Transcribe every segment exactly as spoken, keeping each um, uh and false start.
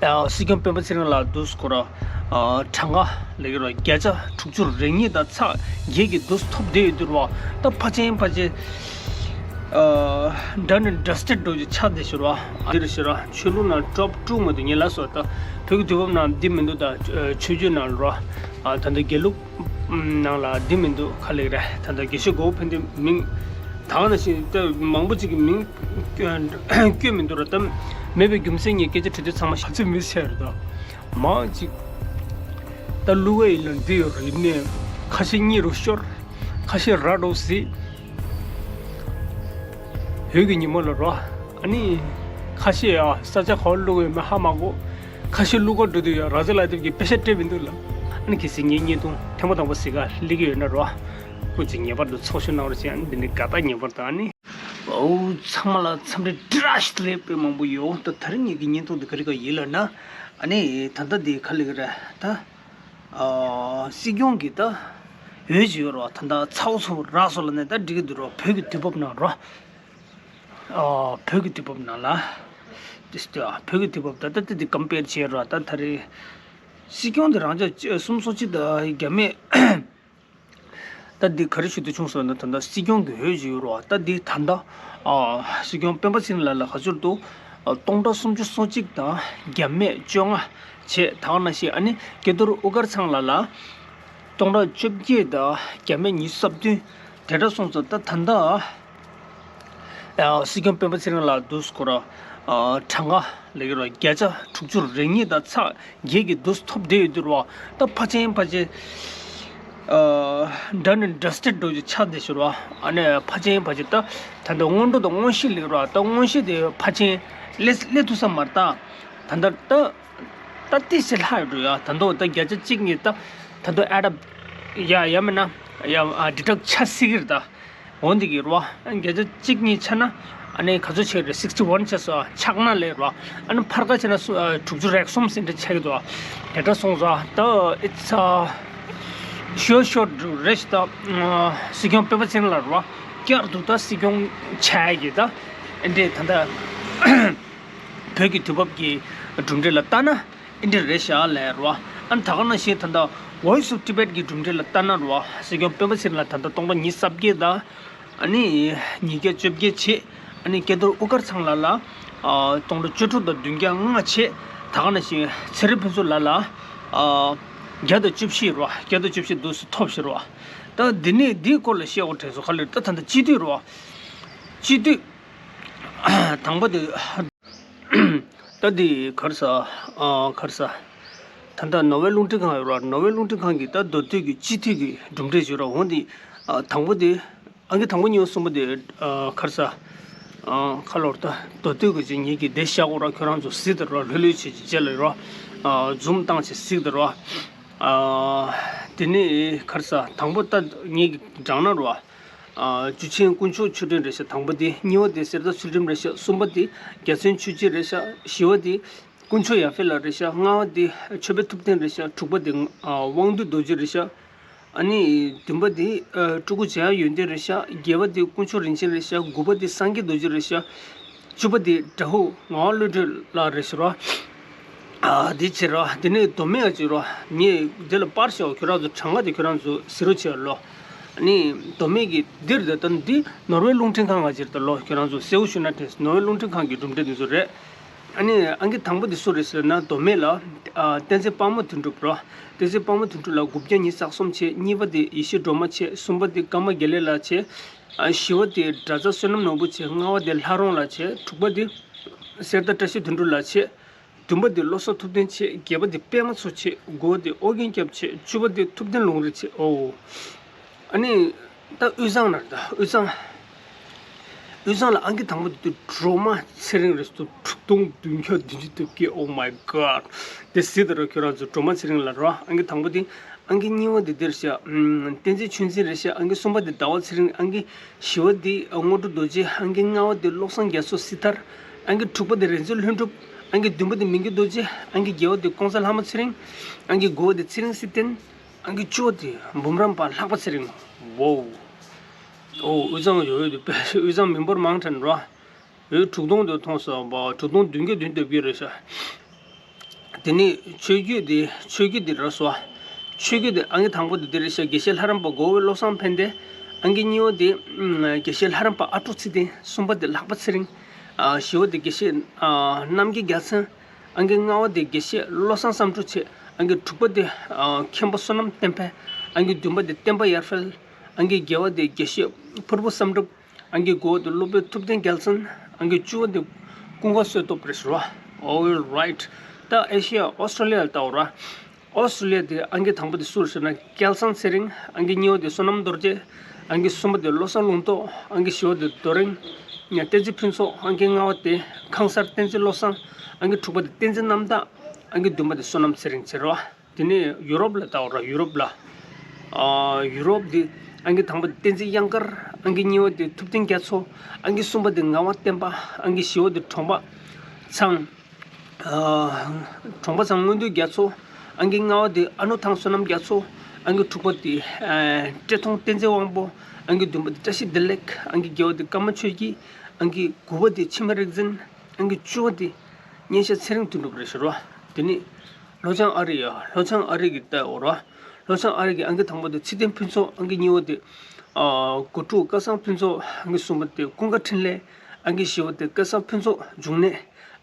ཨ། སྲིད་སྐྱོང་སྤེན་པ་ཚེ་རིང་ལགས་འདུག་སྐོར། ཨ། གྲངས་ཀ་ལས་ཀྱི་རོ་བརྒྱ་ཆ་དྲུག་ཅུ་རེ་གཉིས་དང་ཚེག་བརྒྱད་ཀྱི་འདུག་ཐོབ་བསྡད་ཡོད་དུས་རོ། ད་ཕལ་ཆེར་ཕལ་ཆེར། ཨ། འདྲ་ནི་འདྲ་སྟེ་འགྲོ་རྒྱུ་ཆགས་བསྡད་ཤག་རོ། ཨ། འདིར་ཤི་རོ། ཆོས་ལུགས་ནང་ཀྲོབ་ཀྲུག་མ་འདུག་ངས་ལབ་སོང་། ད་བོད་ཀྱི་དུས་བབ་ནང་འདི་མི་འདུག་ད་ཆོས་བརྒྱུད་ནང་རོ། ཨ། ད་འདི་དགེ་ལུགས་ནང་ལ་འདི་མི་འདུག་ག་ལེ་རེད། ད་ལྟ་དགེ་བཤེས་གོ་བོ་ཕན་བདེ་མིང་དེ་ནང་བཞིན་ད་མང་པོ་ཅིག་གི་མིང་བཀོད་མི་འདུག་ར། ད་མེད་པའི་རྒྱུ་མཚན་ངས་སྐད་ཆ་དྲི་དུས་ཚང་མ་ཤ་ཚ་མི་ཤེས་རེད། ད་མང་ཅིག་ད་བླུག་པ་ཡིན་ན་འདི་ཡོད་རེད། ནས་ཁ་ཤས་གཉིད་རུ་ཤོར། ཁ་ཤས་ར་འགྲོ་སྲིད། བོད་ཀྱི་ཉིན་མོ་ལ་རོ། ཨ་ནི་ཁ་ཤས་ཡ་ས་ཆ་ག་པར་བླུག་ཡོད་མེད་ཧ་མ་གོ། ཁ་ཤས་བླུག་གར་འགྲོ་དུས་ཡ་ར་ཛ་ལ་དེབ་ཀྱི་པེ་ཤ་སྤྲད་མི་འདུག་ལ། ཨ་ནི་གལ་སྲིད་ངའི་བརྙན་ཐུང་ཐེངས་མ་དང་པོ་གཟིགས་ག་སླེབས་ཀྱི་ཡོད་ན་རོ། སྐུ་མཁྱེན་ངེས་པར་དུ་ཚོགས་ཞུགས་གནང་རོགས་བྱེད། ཨ་ནི་འདི་ནི་དགའ་རྟགས་ངེས་པར་དུ། ཨ་ནི། ཨོ། ཚང་མ་ལ་འཚམས་འདྲི་བཀྲ་ཤིས་བདེ་ལེགས། དཔེ་མང་པོ་ཡོད། ད་ད་རིང་ངེད་ཀྱི་བརྙན་ཐུང་འདི་ག་རེ་ག་ཡིན་ལབ་ན། ཨ་ནི་ད་ལྟ་འདི་ག་ལེ་ག་རེད་ད། ཨ། སྲིད་སྐྱོང་གི་ད་འོས་ཅིག་ཡོད་རོ། ད་ད་ཚ་བོ་ཚ་བོ་རག་སོང་ལབ་ནས་ད་འགྲིག་གི་འདུག་རོ། བོད་ཀྱི་དུས་བབ་ནང་རོ། ཨ། བོད་ཀྱི་དུས་བབ་ནང་ལ། དེ་སྟེ་བོད་ཀྱི་དུས་བབ་ད་ལྟ་དེ་འདི་ཀམ་པེར་བྱས་རོ། ད་ད་རེས་སྲིད་སྐྱོང་དེ་རང་ཅག་གསུམ་སོ་གཅིག་དང་རྒྱ་མེད། ད་འདི་ག་རེ་ཞུ་འདོད་བྱུང་ཟེར་ན། ད་ལྟ་སྲིད་སྐྱོང་གི་འོས་ཅིག་ཡོད་རོ། ད་འདི་ད་ལྟ། ཨ། སྲིད་སྐྱོང་སྤེན་པ་ཚེ་རིང་ལགས་ལ་ག་ཚོད་འདུག་ཨ། སྟོང་ཕྲག་སུམ་ཅུ་སོ་གཅིག་དང་རྒྱ་མེད་བཅོ་ལྔ་བྱས། ད་ག་ནང་བཞིན་ཨ་ནི་སྐལ་རྡོར་དབུ་དཀར་ཚང་ལགས་ལ་སྟོང་ཕྲག་བཅོ་བརྒྱད་དང་རྒྱ་མེད་ཉི་ཤུ་རྩ་བདུན། དེ་འདྲ་སོང་ཙང་ད་ད་ལྟ། ཨ། སྲིད་སྐྱོང་སྤེན་པ་ཚེ་རིང་ལགས་འདུག་སྐོར། ཨ། གྲངས་ཀ་ལས་ཀྱི་རོ་བརྒྱ་ཆ་དྲུག་ཅུ་རེ་གཉིས་དང་ཚེག་བརྒྱད་ཀྱི་འདུག་ཐོབ་བསྡད་ཡོད་དུས་རོ། ད་ཕལ་ཆེར་ཕལ་ཆེར། ཨ། འདྲ་ནི་འདྲ་སྟེ་འགྲོ་རྒྱུ་ཆགས་བསྡད་ཤག་རོ། ཨ་ནི་ཕལ་ཆེར་ཕལ་ཆེར་ད་ད་ལྟ་སྔོན་འགྲོ་དང་དངོས་གཞི་ལས་ཀྱི་རོ། ད་དངོས་གཞི་དེ་ཕལ་ཆེར་སླེབས་སླེབས་ཐུབ་ས་མ་རེད། ད་ད་ལྟ་ད། ད་ཏི་སེ་ལྷག་ཡོད་འགྲོ་ཡ། ད་དོ་ད་བརྒྱ་ཆ་གཅིག་གཉིས་ད། ད་དོ་add up ཡ་ཡ་མིན་ན་ཡ། ཨ། deduct ཆགས་སྲིད་ཀྱི་རེད་ད། འོ་འདི་གི་རོ། བརྒྱ་ཆ་གཅིག་གཉིས་ཆགས་ན། ཨ་ནི་ག་ཚོད་ཆགས་རེད། sixty one ཆགས་སོ། ཆགས་ན་ལས་རོ། ཨ་ནི་ཕར་ཁ་ཆགས་ན་སུ། ཨ། དྲུག་ཅུ་རེ་གསུམ་ཟིན་འདྲ་ཆགས་ཀྱི་འདུག་དེ་འདྲ་སོང་ཙང་ད་it's a sure shot རེད་ཤག་ད། སྲིད་སྐྱོང་སྤེན་པ་ཚེ་རིང་ལགས་རོ། བསྐྱར་དུ་ད་སྲིད་སྐྱོང་ཆགས་ཀྱི་ད། ཨེ་འདྲས་ད་ད། བོད་ཀྱི་དུས་བབ་ཀྱི་གྲུབ་འབྲས་ལ་ལྟ་ན་ཨེ་འདྲ་རེད་ཤག་ལབ་རོ། ཨ་ནི་ད་ག་ནང་བཞིན་ད་ལྟ་Voice of Tibet གི་གྲུབ་འབྲས་ལ་ལྟ་ན་རོ། སྲིད་སྐྱོང་སྤེན་པ་ཚེ་རིང་ལགས་ད་ལྟ་སྟོང་ཕྲག་ཉི་ཤུ་རྩ་བརྒྱད་དང་། ཨ་ནི་ཉིས་བརྒྱ་བཅོ་བརྒྱད་བྱས། ཨ་ནི་སྐལ་རྡོར་དབུ་དཀར་ཚང་ལགས་ལ། ཨ། སྟོང་ཕྲག་བཅུ་དྲུག་དང་བདུན་བརྒྱ་ལྔ་བྱས། ད་ག་ནང་བཞིན་ཚེ་རིང་ཕུན་ཚོགས་ལགས་ལ། ཨ། བརྒྱ་དང་བཅུ་བཞི་རོ། བརྒྱ་དང་བཅུ་བཞི་འདུག་སེ་ཐོབ་ཤག་རོ། ད་འདི་ནས་འདིའི་སྐོར་ལ་བཤད་དགོས་དྲན་སོང་། ག་ལེར་ད་ད་ལྟ་སྤྱི་འཐུས་རོ། སྤྱི་འཐུས་དང་པོ་དེ། ད་འདི་ག་རེ་ཟ། ཨ། ག་རེ་ཟ། ད་ལྟ་ནོར་ཝེ་རླུང་འཕྲིན་ཁང་ཡོད་ར། ནོར་ཝེ་རླུང་འཕྲིན་ཁང་གི་ད་མདོ་སྟོད་ཀྱི་སྤྱི་འཐུས་ཀྱི་གྲུབ་འབྲས་ཞུ་ར། འོ་འདི། ཨ། དང་པོ་དེ། ཨང་ཀི་དང་པོ་གཉིས་པ་གསུམ་པ་དེ། ཨ། ག་རེ་ཟ། ཨ། ཁ་ལོར་ད་མདོ་སྟོད་ཀྱི་ཅིག་ངེད་ཀྱིས་བསྡད་བཞག་གོ་ར། ཁྱོད་རང་ཚོ་གཟིགས་དང་ར། ལྷོད་ལྷོད་བྱེད་ཅིག་བྱས་ལ་ར། ཨ། zoom བཏང་བྱས་གཟིགས་དང་ར། ཨ། དེ་ནས་ག་རེ་ཟ། དང་པོ་ད་ངེད་ཀྱི་དྲང་ན་ར། ཨ། ཇུ་ཆེན་དཀོན་མཆོག་ཆོས་སྒྲོན་རེད་ཤག་དང་པོ་དེ། གཉིས་པ་དེ་གསེར་རྟ་ཚུལ་ཁྲིམས་རེད་ཤག་གསུམ་པ་དེ་རྒྱལ་མཚན་ཆོས་སྐྱིད་རེད་ཤག་བཞི་པ་དེ་དཀོན་མཆོག་ཡར་འཕེལ་ལགས་རེད་ཤག་ལྔ་པ་དེ་ཆོས་འཕེལ་ཐུབ་བསྟན་རེད་ཤག་དྲུག་པ་དེ། ཨ། དབང་འདུས་རྡོ་རྗེ་རེད་ཤག་ཨ་ནི་བདུན་པ་དེ། ཨ། སྤྲུལ་སྐུ་འཇམ་དབྱངས་ཡོན་ཏན་རེད་ཤག་བརྒྱད་པ་དེ་དཀོན་མཆོག་རིན་ཆེན་རེད་ཤག་དགུ་པ་དེ་སངས་རྒྱས་རྡོ་རྗེ་རེད་ཤག་བཅུ་པ་དེ་དགྲ་ཧུ་ངག་དབང་བློ་གྲོས་ལགས་རེད་ཤག་ར། ཨ། དེ་བྱས་ར། དེ་ནས་མདོ་སྨད་ཀྱི་ར། ངས་དེ་ལ་པར་བཞག་ཁྱོད་རང་ཚོ་གྲངས་ཀ་དེ་ཁྱོད་རང་ཚོ་གཟིགས་རོགས་བྱས་ལོ། ཨ་ནི་མདོ་སྨད་ཀྱི་འདིར་ད་ལྟ་འདི་ནོར་ཝེ་རླུང་འཕྲིན་ཁང་ང་བྱེད་ད་ལོ། ཁྱོད་རང་ཚོ་གསལ་བོ་ཞུ་ན་དྲན། ནོར་ཝེ་རླུང་འཕྲིན་ཁང་གི་གྲུབ་འབྲས་འདི་ཚོ་རེད། ཨ་ནི་ཨང་ཀི་དང་པོ་འདི་སུ་རེད་ཟེར་ན། མདོ་སྨད་ལ། ཨ། བསྟན་འཛིན་དཔལ་མོ་དོན་གྲུབ་ར། བསྟན་འཛིན་དཔལ་མོ་དོན་གྲུབ་ལ་དགུ་བརྒྱ་ཉི་ཤུ་རྩ་གསུམ་བྱས། གཉིས་པ་དེ་ཡེ་ཤེས་སྒྲོལ་མ་བྱས། གསུམ་པ་དེ་ཀརྨ་དགེ་ལེགས་ལགས་བྱས། ཨ། བཞི་པ་དེ་གྲྭ་ཚང་བསོད་ནམས་ནོར་བུ་བྱས། ལྔ་པ་དེ་ལྷ་རོང་ལགས་བྱས། དྲུག་པ་དེ་གསེར་རྟ་བཀྲ་ཤིས་དོན་གྲུབ་ལགས་བྱས། བདུན་པ་དེ་བློ་བཟང་ཐུབ་བསྟན་བྱས། བརྒྱད་པ་དེ་པད་མ་མཚོ་བྱས། དགུ་པ་དེ་ཨོ་རྒྱན་སྐྱབས་བྱས། བཅུ་པ་དེ་ཐུབ་བསྟན་ལུང་རིགས་བྱས། ཨོ། ཨ་ནི་ད་དབུས་གཙང་ན་རེད་ད། དབུས་གཙང་། དབུས་གཙང་ལ་ཨང་ཀི་དང་པོ་དེ་དུ་སྒྲོལ་མ་ཚེ་རིང་རེད་ཟེར། དྲུག་སྟོང་བདུན་བརྒྱ་བདུན་ཅུ་དོན་བརྒྱད། Oh my God། དེ་གཟིགས་དང་ར་ཁྱོད་རང་ཚོ། སྒྲོལ་མ་ཚེ་རིང་ལགས་ར། ཨང་ཀི་དང་པོ་དེ། ཨང་ཀི་གཉིས་པ་དེ་འདིར་ཤག་ཨམ། བསྟན་འཛིན་ཆོས་འཛིན་རེད་ཤག་ཨང་ཀི་གསུམ་པ་དེ་ཟླ་བ་ཚེ་རིང་། ཨང་ཀི་བཞི་པ་དེ་དངོས་གྲུབ་རྡོ་རྗེ། ཨང་ཀི་ལྔ་པ་དེ་བློ་བཟང་རྒྱ་མཚོ་སྲི་ཐར། ཨང་ཀི་དྲུག་པ་དེ་རིག་འཛིན་ལྷུན་གྲུབ། ཨང་ཀི་བདུན་པ་དེ་མི་འགྱུར་རྡོ་རྗེ། ཨང་ཀི་བརྒྱད་པ་དེ་ྋགོང་ས་ལྷ་མོ་ཚེ་རིང་། ཨང་ཀི་དགུ་པ་དེ་ཚེ་རིང་བསིལ་ལྡན། ཨང་ཀི་བཅུ་པ་དེ་འབུམ་རམས་པ་ལྷག་པ་ཚེ་རིང་། ཝའོ། ཨོ། དབུས་གཙང་ཡོད་ཡོད་དུ་དཔེ་དབུས་གཙང་མི་འབོར་མང་དྲགས་ར། ཡོད། དྲུག་སྟོང་དུ་མཐོང་སོང་བ། དྲུག་སྟོང་བདུན་བརྒྱ་བདུན་དོན་བརྒྱད་རེད་ཤག་དེ་ནས་ཆོས་བརྒྱུད་དེ་ཆོས་བརྒྱུད་དེ་ར་སོ། ཆོས་བརྒྱུད་དེ་ཨང་ཀི་དང་པོ་དེ་འདི་རེད་ཤག་དགེ་བཤེས་ལྷ་རམས་པ་གོ་བོ་བློ་བཟང་ཕན་བདེ། ཨང་ཀི་གཉིས་པ་དེ་ཨམ་དགེ་བཤེས་ལྷ་རམས་པ་ཨ་ཀྲུག་ཚེ་བརྟན། གསུམ་པ་དེ་ལྷག་པ་ཚེ་རིང་། ཨ་བཞི་པ་དེ་དགེ་བཤེས་ཨ་རྣམ་རྒྱལ་རྒྱལ་མཚན། ཨང་ཀི་ལྔ་པ་དེ་དགེ་བཤེས་བློ་བཟང་བསམ་འགྲུབ་བྱས། ཨང་ཀི་དྲུག་པ་དེ་ཨ་མཁན་པོ་བསོད་ནམས་བསྟན་འཕེལ། ཨང་ཀི་བདུན་པ་དེ་བསྟན་པ་ཡར་འཕེལ། ཨང་ཀི་བརྒྱད་པ་དེ་དགེ་བཤེས་ཕུར་བུ་བསམ་འགྲུབ། ཨང་ཀི་དགུ་པ་དེ་སློབ་དཔོན་ཐུབ་བསྟན་རྒྱལ་མཚན། ཨང་ཀི་བཅུ་པ་དེ་ཀུན་དགའ་བསོད་སྟོབས་རེད་ཟེར་བ། All right. ད་ཨེ་ཤི་ཡ་ཨོ་སི་ཀྲོ་ལི་ཡ་ལ་ལྟ་འོ་ར། ཨོ་སི་ཀྲོ་ལི་ཡ་དེ་ཨང་ཀི་དང་པོ་དེ་སུ་རེད་ཟེར་ན་སྐལ་བཟང་ཚེ་རིང་། ཨང་ཀི་གཉིས་པ་དེ་བསོད་ནམས་རྡོ་རྗེ། ཨང་ཀི་གསུམ་པ་དེ་བློ་བཟང་ལུང་རྟོགས། ཨང་ཀི་བཞི་པ་དེ་རྡོ་རིང་བསྟན་འཛིན་ཕུན་ཚོགས། ཨང་ཀི་ལྔ་པ་དེ་ཁང་གསར་བསྟན་འཛིན་བློ་བཟང་། ཨང་ཀི་དྲུག་པ་དེ་བསྟན་འཛིན་རྣམ་དག། ཨང་ཀི་བདུན་པ་དེ་བསོད་ནམས་ཚེ་རིང་ཟེར་བ། དེ་ནས་ཡུ་རོབ་ལ་ལྟ་འོ་ར། ཡུ་རོབ་ལ། ཨ་ཡུ་རོབ་དེ་ཨང་ཀི་དང་པོ་དེ་བསྟན་འཛིན་དབྱངས་དཀར། ཨང་ཀི་གཉིས་པ་དེ་ཐུབ་བསྟན་རྒྱ་མཚོ། ཨང་ཀི་གསུམ་པ་དེ་ངག་དབང་བསྟན་པ། ཨང་ཀི་བཞི་པ་དེ་གྲོང་པ་ཚང་། ཨ་གྲོང་པ་ཚང་མངོན་འདོད་རྒྱ་མཚོ། ཨང་ཀི་ལྔ་པ་དེ་ཨ་ནུ་ཐང་བསོད་ནམས་རྒྱ་མཚོ། ཨང་ཀི་དྲུག་པ་དེ་ཨ་བཀྲས་མཐོང་བསྟན་འཛིན་དབང་པོ། ཨང་ཀི་བདུན་པ་དེ་བཀྲ་ཤིས་བདེ་ལེགས། ཨང་ཀི་བརྒྱད་པ་དེ་ཀརྨ་ཆོས་སྐྱིད། ཨང་ཀི་དགུ་པ་དེ་འཆི་མེད་རིག་འཛིན། ཨང་ཀི་བཅུ་པ་དེ་སྙན་ཤལ་ཚེ་རིང་དོན་གྲུབ་རེད་ཟེར་བ། དེ་ནས་ལྷོ་བྱང་ཨ་རི་ཡ། ལྷོ་བྱང་ཨ་རི་གི་ལྟ་འོ་ར། ལྷོ་བྱང་ཨ་རི་གི་ཨང་ཀི་དང་པོ་དེ་ཚེ་བརྟན་ཕུན་ཚོགས། ཨང་ཀི་གཉིས་པ་དེ་ཨ་གོ་ཀྲུག་སྐལ་བཟང་ཕུན་ཚོགས། ཨང་ཀི་གསུམ་པ་དེ་ཀུན་དགའ་འཕྲིན་ལས། ཨང་ཀི་བཞི་པ་དེ་སྐལ་བཟང་ཕུན་ཚོགས་འབྱུང་གནས།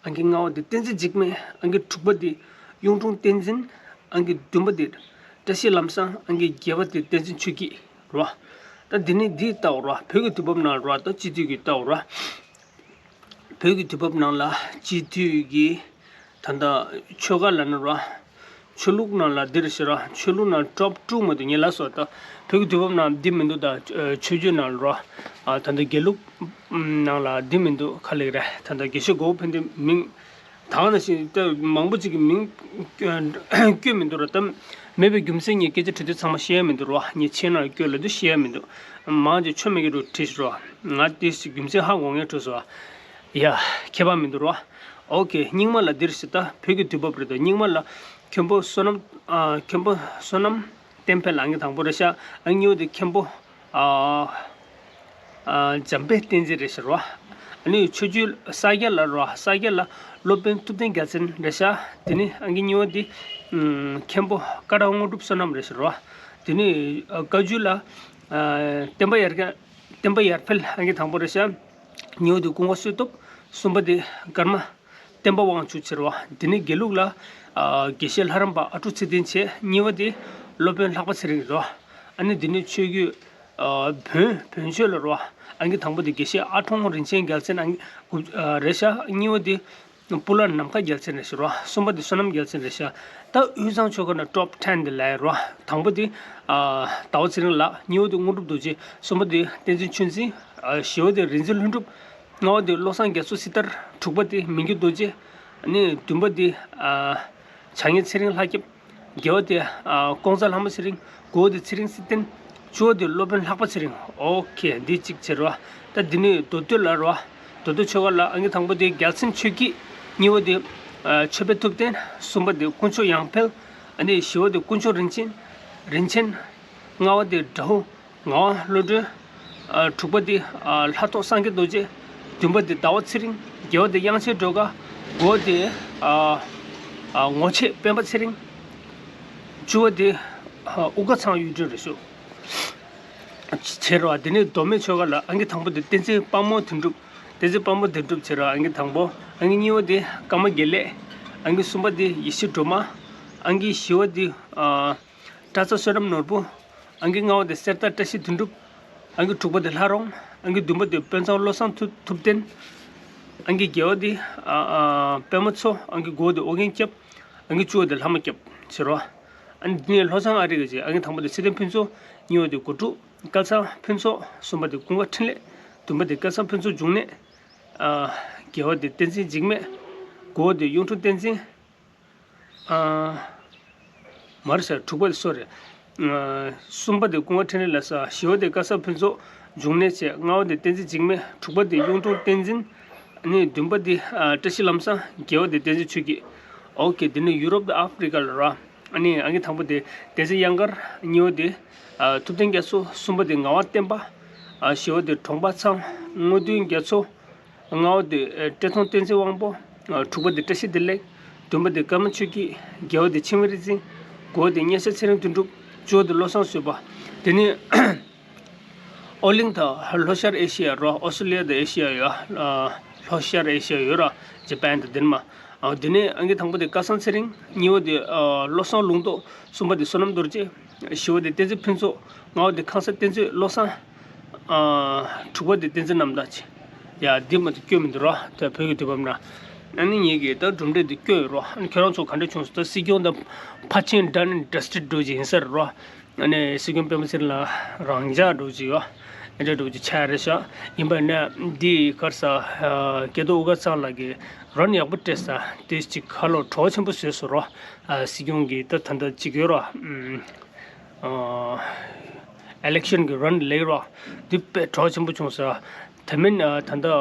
ཨང་ཀི་ལྔ་པ་དེ་བསྟན་འཛིན་འཇིགས་མེད། ཨང་ཀི་དྲུག་པ་དེ་གཡུང་དྲུང་བསྟན་འཛིན། ཨང་ཀི་བདུན་པ་དེ་བཀྲ་ཤིས་ལམ་བཟང་། ཨང་ཀི་བརྒྱད་པ་དེ་བསྟན་འཛིན་ཆོས་སྐྱིད་ར། ད་འདི་ནི་འདི་ལྟ་བུ་ར། བོད་ཀྱི་དུས་བབ་ནང་ར། ད་སྤྱི་འཐུས་ཀྱི་ལྟ་བུ་ར། བོད་ཀྱི་དུས་བབ་ནང་ལ་སྤྱི་འཐུས་ཀྱི་ད་ལྟ་ཆོལ་ཁ་ལ་ནི་ར། ཆོས་ལུགས་ནང་ལ་འདིར་ཞེ་ར། ཆོས་ལུགས་ནང་ཀྲོབ་ཀྲུག་མ་དུ་ཉེ་ལ་སོགས། ད་བོད་ཀྱི་དུས་བབ་ནང་འདི་མི་འདུག་ད་ཆོས་བརྒྱུད་ནང་ར། ད་ལྟ་དགེ་ལུགས་ནང་ལ་འདི་མི་འདུག་ཁ་ལེགས་ར། ད་ལྟ་དགེ་བཤེས་གོ་བོ་ཕན་བདེ་མིང་། ད་ག་ནང་བཞིན་ད་མང་པོ་ཅིག་གི་མིང་བཀོད་མི་འདུག་ར། ད་མེད་པའི་རྒྱུ་མཚན་ངས་སྐད་ཆ་དྲི་དུས་ཚང་མ་བཤད་ཡ་མི་འདུག་ར། ངས་ཆེད་ནང་བཀོད་ལ་དུ་བཤད་ཡ་མི་འདུག་མང་ཆེ་ཆོ་མེད་ཀྱི་རུ་བྲིས་ཤི་ར། ང་དེ་རྒྱུ་མཚན་ཧ་གོ་ངེས་བྲོས་སོ། ཡ། ཁྱད་པར་མི་འདུག་ར། ཨོ་ཀེ། རྙིང་མ་ལ་འདིར་ཞེ། ད་བོད་ཀྱི་དུས་བབ་རེད། ད་རྙིང་མ་ལ་མཁན་པོ་བསོད་ནམས། ཨ་མཁན་པོ་བསོད་ནམས་བསྟན་འཕེལ་ལ་ཨང་ཀི་དང་པོ་རེད་ཤག་ཨང་གཉིས་པ་དེ་མཁན་པོ་ཨ་ཨ་འཇམ་དཔལ་བསྟན་འཛིན་རེད་ཤག་ར། ཨ་ནི་ཆོས་བརྒྱུད་ས་སྐྱ་ལ་ར། ས་སྐྱ་ལ་སློབ་དཔོན་ཐུབ་བསྟན་རྒྱལ་མཚན་རེད་ཤག་དེ་ནི་ཨང་ཀི་གཉིས་པ་དེ་ཨམ་མཁན་པོ་ཀ་དག་དངོས་གྲུབ་བསོད་ནམས་རེད་ཤག་ར། དེ་ནི་ཨ་བཀའ་བརྒྱུད་ལ་ཨ་བསྟན་པ་ཡར་རྒྱས། བསྟན་པ་ཡར་འཕེལ་ཨང་ཀི་དང་པོ་རེད་ཤག་གཉིས་པ་དེ་ཀུན་དགའ་བསོད་སྟོབས། གསུམ་པ་དེ་ཀརྨ་བསྟན་པ་དབང་ཕྱུག་ཟེར་བ། དེ་ནས་དགེ་ལུགས་ལ་ཨ་དགེ་བཤེས་ལྷ་རམས་པ་ཨ་ཀྲུག་ཚེ་བརྟན་བྱས། གཉིས་པ་དེ་སློབ་དཔོན་ལྷག་པ་ཚེ་རིང་རེད་བ། ཨ་ནི་དེ་ནས་ཆོས་བརྒྱུད་ཨ་བོན། བོན་ཆོས་ལ་རེད་བ། ཨང་ཀི་དང་པོ་དེ་དགེ་བཤེས་ཨ་ཁྲོང་རིན་ཆེན་རྒྱལ་མཚན་ཨང་ཀི་དགུ་ཨ་རེད་ཤག་གཉིས་པ་དེ་སྤུ་ལ་ནམ་མཁའ་རྒྱལ་མཚན་རེད་ཟེར་བ། གསུམ་པ་དེ་བསོད་ནམས་རྒྱལ་མཚན་རེད་ཤག་ད་དབུས་གཙང་ཆོལ་ཁ་ནས་ཀྲོབ་ཊེན་དེ་ལ་རེད་བ། དང་པོ་དེ་ཨ་ཟླ་བ་ཚེ་རིང་ལགས། གཉིས་པ་དེ་དངོས་གྲུབ་རྡོ་རྗེ། གསུམ་པ་དེ་བསྟན་འཛིན་ཆོས་འཛིན། ཨ་བཞི་པ་དེ་རིག་འཛིན་ལྷུན་གྲུབ། ལྔ་པ་དེ་བློ་བཟང་རྒྱ་མཚོ་སྲི་ཐར། དྲུག་པ་དེ་མི་འགྱུར་རྡོ་རྗེ། ཨ་ནི་བདུན་པ་དེ་ཨ་བྱ་ངན་ཚེ་རིང་ལྷ་སྐྱབས། བརྒྱད་པ་དེ་ཨ་ཀོང་ཚ་ལྷ་མོ་ཚེ་རིང་། དགུ་པ་དེ་ཚེ་རིང་སྲི་བརྟན། བཅུ་པ་དེ་སློབ་དཔོན་ལྷག་པ་ཚེ་རིང་། ཨོ་ཁེ། འདི་གཅིག་བྱེད་རོགས། ད་འདི་ནི་མདོ་སྟོད་ལ་རོགས། མདོ་སྟོད་ཆོལ་ཁ་ལ་ཨང་ཀི་དང་པོ་དེ་རྒྱལ་མཚན་ཆོས་སྐྱིད། གཉིས་པ་དེ་ཨ་ཆོས་འཕེལ་ཐུབ་བསྟན། གསུམ་པ་དེ་དཀོན་མཆོག་ཡང་འཕེལ། ཨ་ནི་བཞི་པ་དེ་དཀོན་མཆོག་རིན་ཆེན། རིན་ཆེན། ལྔ་པ་དེ་དགྲ་བོ། ངག་དབང་བློ་གྲོས། ཨ་དྲུག་པ་དེ་ཨ་ལྷ་ཐོག་སངས་རྒྱས་རྡོ་རྗེ། བདུན་པ་དེ་ཟླ་བ་ཚེ་རིང་། བརྒྱད་པ་དེ་དབྱངས་ཅན་སྒྲོལ་དཀར། དགུ་པ་དེ་ཨ་ཨ་ངོ་ཆེ་སྤེན་པ་ཚེ་རིང་། བཅུ་པ་དེ་ཨ་དབུ་དཀར་ཚང་གཡུ་སྒྲོན་རེད་ཤག་བྱེད་རོགས། དེ་ནས་མདོ་སྨད་ཆོལ་ཁ་ལ་ཨང་ཀི་དང་པོ་དེ་བསྟན་འཛིན་དཔལ་མོ་དོན་གྲུབ། བསྟན་འཛིན་དཔལ་མོ་དོན་གྲུབ་བྱེད་རོགས། ཨང་ཀི་དང་པོ། ཨང་ཀི་གཉིས་པ་དེ་ཀརྨ་དགེ་ལེགས། ཨང་ཀི་གསུམ་པ་དེ་ཡེ་ཤེས་སྒྲོལ་མ། ཨང་ཀི་བཞི་པ་དེ་ཨ་པྲ་ཚ་བསོད་ནམས་ནོར་བུ། ཨང་ཀི་ལྔ་པ་དེ་གསེར་རྟ་བཀྲ་ཤིས་དོན་གྲུབ། ཨང་ཀི་དྲུག་པ་དེ་ལྷ་རོང་། ཨང་ཀི་བདུན་པ་དེ་དཔོན་ཚང་བློ་བཟང་ཐུབ་ཐུབ་བསྟན། ཨང་ཀི་བརྒྱད་པ་དེ་ཨ་ཨ་པད་མ་མཚོ། ཨང་ཀི་དགུ་པ་དེ་ཨོ་རྒྱན་སྐྱབས། ཨང་ཀི་བཅུ་པ་དེ་ལྷ་མོ་སྐྱབས་བྱེད་རོགས། ཨ་ནི་འདི་ནས་ལྷོ་བྱང་ཨ་རི་གི་ཅིག་ཨང་ཀི་དང་པོ་དེ་ཚེ་བརྟན་ཕུན་ཚོགས། གཉིས་པ་དེ་གོ་ཀྲུག་སྐལ་བཟང་ཕུན་ཚོགས། གསུམ་པ་དེ་ཀུན་དགའ་འཕྲིན་ལས། བདུན་པ་དེ་སྐལ་བཟང་ཕུན་ཚོགས་འབྱུང་གནས། ཨ་བརྒྱད་པ་དེ་བསྟན་འཛིན་འཇིགས་མེད། དགུ་པ་དེ་གཡུང་དྲུང་བསྟན་འཛིན། ཨ་མར་ཟེར་དྲུག་པ་དེ་སོ་རེད། ཨ་གསུམ་པ་དེ་ཀུན་དགའ་འཕྲིན་ལས་ལ་ས། བཞི་པ་དེ་སྐལ་བཟང་ཕུན་ཚོགས་འབྱུང་གནས་བྱས། ལྔ་པ་དེ་བསྟན་འཛིན་འཇིགས་མེད། དྲུག་པ་དེ་གཡུང་དྲུང་བསྟན་འཛིན། ཨ་ནི་བདུན་པ་དེ་ཨ་བཀྲ་ཤིས་ལམ་བཟང་། བརྒྱད་པ་དེ་བསྟན་འཛིན་ཆོས་སྐྱིད། ཨོ་ཀེ། དེ་ནས་ཡུ་རོབ་དང་ཨ་ཧྥི་རི་ཀ་ལ་ར། ཨ་ནི་ཨང་ཀི་དང་པོ་དེ་བསྟན་འཛིན་དབྱངས་དཀར། གཉིས་པ་དེ་ཨ་ཐུབ་བསྟན་རྒྱ་མཚོ། གསུམ་པ་དེ་ངག་དབང་བསྟན་པ། ཨ་བཞི་པ་དེ་གྲོང་པ་ཚང་དངོས་དོན་རྒྱ་མཚོ། ལྔ་པ་དེ་ཨ་བཀྲས་མཐོང་བསྟན་འཛིན་དབང་པོ། ཨ་དྲུག་པ་དེ་བཀྲ་ཤིས་བདེ་ལེགས། བདུན་པ་དེ་ཀརྨ་ཆོས་སྐྱིད། བརྒྱད་པ་དེ་འཆི་མེད་རིག་འཛིན། དགུ་པ་དེ་གཉན་ཤ་ཚེ་རིང་དོན་གྲུབ། བཅུ་པ་དེ་བློ་བཟང་བཟོད་པ། དེ་ནས་ཨོ་གླིང་དང་ལྷོ་ཤར་ཨེ་ཤི་ཡ་རོ། ཨོ་སི་ཀྲི་ལི་ཡ་དང་ཨེ་ཤི་ཡ་ཡོད། ཨ་ལྷོ་ཤར་ཨེ་ཤི་ཡ་ཡོད་ར། ཇ་པན་དང་དེ་ནས་མ། ཨ་དེ་ནས་ཨང་ཀི་དང་པོ་དེ་སྐལ་བཟང་ཚེ་རིང་། གཉིས་པ་དེ་ཨ་བློ་བཟང་ལུང་རྟོགས། གསུམ་པ་དེ་བསོད་ནམས་རྡོ་རྗེ། བཞི་པ་དེ་བསྟན་འཛིན་ཕུན་ཚོགས། ལྔ་པ་དེ་ཁང་གསར་བསྟན་འཛིན་བློ་བཟང་། ཨ་དྲུག་པ་དེ་བསྟན་འཛིན་རྣམ་དག་ཅེས། ཡ་འདི་མ་གཏོགས་སྐྱོན་མི་འདུག་ར། ད་བོད་ཀྱི་དུས་བབ་ན། ཨ་ནི་ངེད་ཀྱིས་ད་གྲུབ་འབྲས་འདི་བསྐྱོན་ཡོད་ར། ཨ་ནི་ཁྱོད་རང་ཚོ་ག་འདྲ་བྱུང་སོང་། ད་སྲིད་སྐྱོང་དང་ཕར་ཕྱིན་done and dusted འགྲོ་གི་ཡིན་ས་རེད་ར། ཨ་ནི་སྲིད་སྐྱོང་སྤེན་པ་ཚེ་རིང་ལགས་རང་འཇགས་འགྲོ་གི་ཡོད། ཨ་འདྲ་འགྲོ་གི་ཆགས་རེད་ཤག་ཡིན་པ་ན་འདི་གར་ས་ཨ་སྐལ་རྡོར་དབུ་དཀར་ཚང་ལགས་ཀྱིས་རན་ཡག་པོ་སྤྲད་ས་དེ་ཅིག་ཁ་ལོ་གྲོགས་ཆེན་པོ་བཟོས་སོང་ར། ཨ་སྲིད་སྐྱོང་གིས་ད་ད་ལྟ་ཅིག་ཡོད་ར། ཨམ། ཨ་ཨི་ལེག་ཤན་གྱི་རན་ལེགས་རོགས། འདི་དཔེ་གྲོགས་ཆེན་པོ་བྱུང་ས། དེ་མིན་ཨ་ད་ལྟ་ཨ་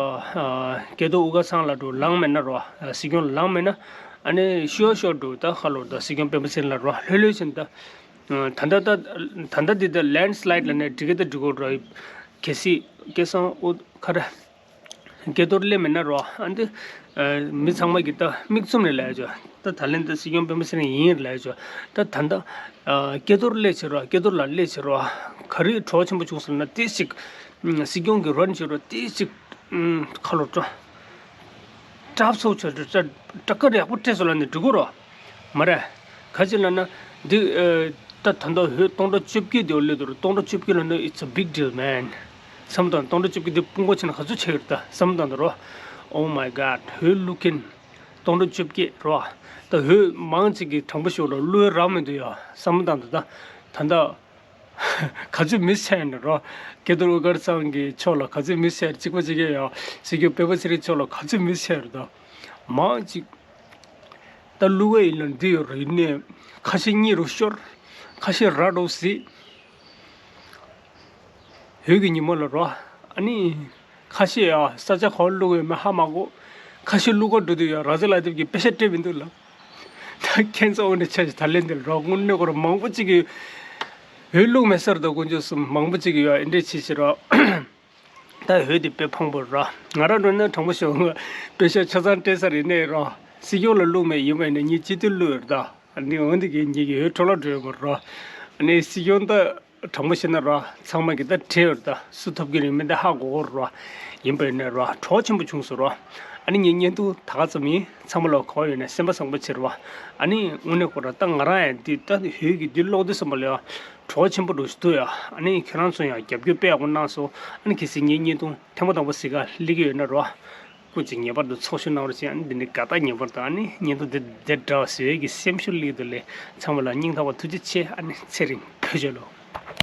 སྐལ་རྡོར་དབུ་དཀར་ཚང་ལགས་འགྲོ་ལངས་མེད་ན་རོགས། ཨ་སྲིད་སྐྱོང་ལངས་མེད་ན། ཨ་ནི་ཤོར་ཤོར་འགྲོ་ད་ཁ་ལོ་ད་སྲིད་སྐྱོང་སྤེན་པ་ཚེ་རིང་ལགས་རོགས། ལྷོད་ལྷོད་བྱས་ད། ཨ་ད་ལྟ་ད་ད་ལྟ་འདི་ད་ལེན་སི་ལའེད་ལབ་ནས་འགྲིག་གི་ད་འགྲིག་གོ་རོགས། གལ་སྲིད་སྐལ་བཟང་དབུ་ཁ་ར། སྐལ་རྡོར་སླེབས་མེད་ན་རོ། ཨ་འདི་ཨ་མི་ཚང་མ་གིས་ད་མིག་བཙུམ་ནས་ལབ་ཡ་ཅོ། ད་ད་ལན་ད་སྲིད་སྐྱོང་སྤེན་པ་ཚེ་རིང་ཡིན་ལབ་ཡ་ཅོ། ད་ད་ད་ཨ་སྐལ་རྡོར་སླེབས་བྱེད་རོ། སྐལ་རྡོར་ལགས་སླེབས་བྱེད་རོ། ག་རེ་གྲོགས་ཆེན་པོ་བྱུང་སོང་ན་ཏོག་ཙམ་ཅིག་ཨ་སྲིད་སྐྱོང་གི་རན་བྱེད་རོ། ཏོག་ཙམ་ཅིག་ཨ་ཁ་ལོ་སྤྲོ། སྐྲག་ཚོགས་ཆོས་སྐྲ་སྐྲ་དཀར་ཡག་པོ་སྤྲད་སོང་ལབ་ནས་འགྲིག་གོ་རོ། མ་རེད། ག་ཅི་ལབ་ན། འདི་ཨ་ད་ད་ལྟ་ཧོད་སྟོང་ཕྲག་བཅོ་བརྒྱད་དེ་སླེབས་འདུག་ར། སྟོང་ཕྲག་བཅོ་བརྒྱད་ལབ་ན་it's a big deal, man. བསམ་བློ་བཏང་། སྟོང་ཕྲག་བཅོ་བརྒྱད་འདི་དཔུང་པ་ཆེ་ན་ག་ཚོད་ཆགས་ཡོད་རེད་ད་བསམ་བློ་བཏང་དང་རོ། Oh my God. ཧོད་བླུག་མཁན་སྟོང་ཕྲག་བཅོ་བརྒྱད་རོ། ད་ཧོད་མང་ཅིག་གིས་དྲང་པོ་ཞུ་རོ། བླུག་ཡ་རག་མི་འདུག་ཡ། བསམ་བློ་བཏང་དང་། ད་ད་ད་ག་ཚོད་མི་ཤི་ཡོད་ན་རོ། སྐལ་རྡོར་དབུ་དཀར་ཚང་གི་ཕྱོགས་ལ་ག་ཚོད་མི་ཤི་ཡོད་རེད། གཅིག་པ་གཅིག་རྐྱང་ཡ། སྲིད་སྐྱོང་སྤེན་པ་ཚེ་རིང་ཕྱོགས་ལ་ག་ཚོད་མི་ཤི་ཡོད་རེད་ད། མང་ཅིག་ད་བླུག་ག་ཡིན་ན་འདི་ཡོད་རེད། ཡིན་ནའི་ཁ་ཤས་གཉིད་རུ་ཤོར། ཁ་ཤས་ར་རུ་བཟི། ཧོད་ཀྱི་ཉིན་མོ་ལ་རོ། ཨ་ནི་ཁ་ཤས་ཡ་ས་ཆ་ག་པར་བླུག་ཡོད་མེད་ཧ་མ་གོ། ཁ་ཤས་བླུག་ག་འགྲོ་དུས་ཡ་ར་ཛ་ལ་དེབ་ཀྱིས་པེ་ཤ་སྤྲད་མི་འདུག་ལ། ད་ཁྱེད་ཚོ་འོ་ནས་ཆ་ཞིག་ད་ལན་འདིར་རོ། དངོས་གནས་ཁོ་རང་མང་པོ་ཅིག་གིས་ཧོད་བླུག་མེད་ས་རེད་ད། དཀོན་མཆོག་གསུམ། མང་པོ་ཅིག་གིས་ཡ་ཨེ་འདྲས་བྱེད་བྱེད་རོ། ད་ཧོད་དེ་དཔེ་ཕངས་པོ་ར། ང་རང་འགྲོ་ན་དྲང་པོ་ཞུ་ང་། པེ་ཤ་ཆ་ཚང་སྤྲད་ས་རེད་ནས་ར། སྲིད་སྐྱོང་ལ་བླུག་མེད་ཡིན་པ་ཡིན་ན་ངས་ཅི་ཐུབ་བླུག་ཡོད་ད། ཨ་ནི་འོན་ཏེ་གི་ངེད་ཀྱི་ཧོད་འཕྲོ་བརླག་འགྲོ་ཡོད་མ་ར། ཨ་ནི་སྲིད་སྐྱོང་ད་དྲང་པོ་བཤད་ན་ར། ཚང་མ་གི་ད་བྲེལ་ཡོད་ད། སུ་ཐོབ་ཀྱི་རེད་མིན་ད་ཧ་གོ་གོ་ར། ཡིན་པ་ཡིན་ན་ར། གྲོགས་ཆེན་པོ་བྱུང་སོང་ར། ཨ་ནི་ངའི་བརྙན་ཐུང་ད་ག་ཙམ་ཡིན། ཚང་མ་ལ་གོ་ཡོད་ན་སེམས་པ་བཟང་པོ་བྱེད་ར། ཨ་ནི་དངོས་གནས་ཁོ་ར་ད་ང་རང་ཡང་འདི་ད་ཧོད་ཀྱི་འདི་ཀློག་དུས་ཙམ་པ་ལ་ཡ། གྲོགས་ཆེན་པོ་འགྲོ་ཞིག་འདུག་ཡ། ཨ་ནི་ཁྱེད་རང་ཚོ་ཡང་རྒྱབ་སྐྱོར་དཔེ་ཡག་པོ་གནང་སོང་། ཨ་ནི་གལ་སྲིད་ངའི་བརྙན་ཐུང་ཐེངས་མ་དང་པོ་གཟིགས་ག་སླེབས་ཀྱི་ཡོད་ན་རོ། སྐུ་མཁྱེན་ངེས་པར་དུ་ཚོགས་ཞུགས་གནང་རོགས་བྱེད། ཨ་ནི་འདི་ནི་དགའ་རྟགས་ངེས་པར་དུ། ཨ་ནི་བརྙན་ཐུང་འདི་འདི་འདྲ་བ་བཟོ་ཡས་ཀྱི་སེམས་ཤུགས་སླེབས་འདུག་ལེ། ཚང་མ་ལ་སྙིང་ཐག་པ་ཐུགས་རྗེ་ཆེ། ཨ་ནི་ཚེ་རིང་བོད་རྒྱལ་ལོ།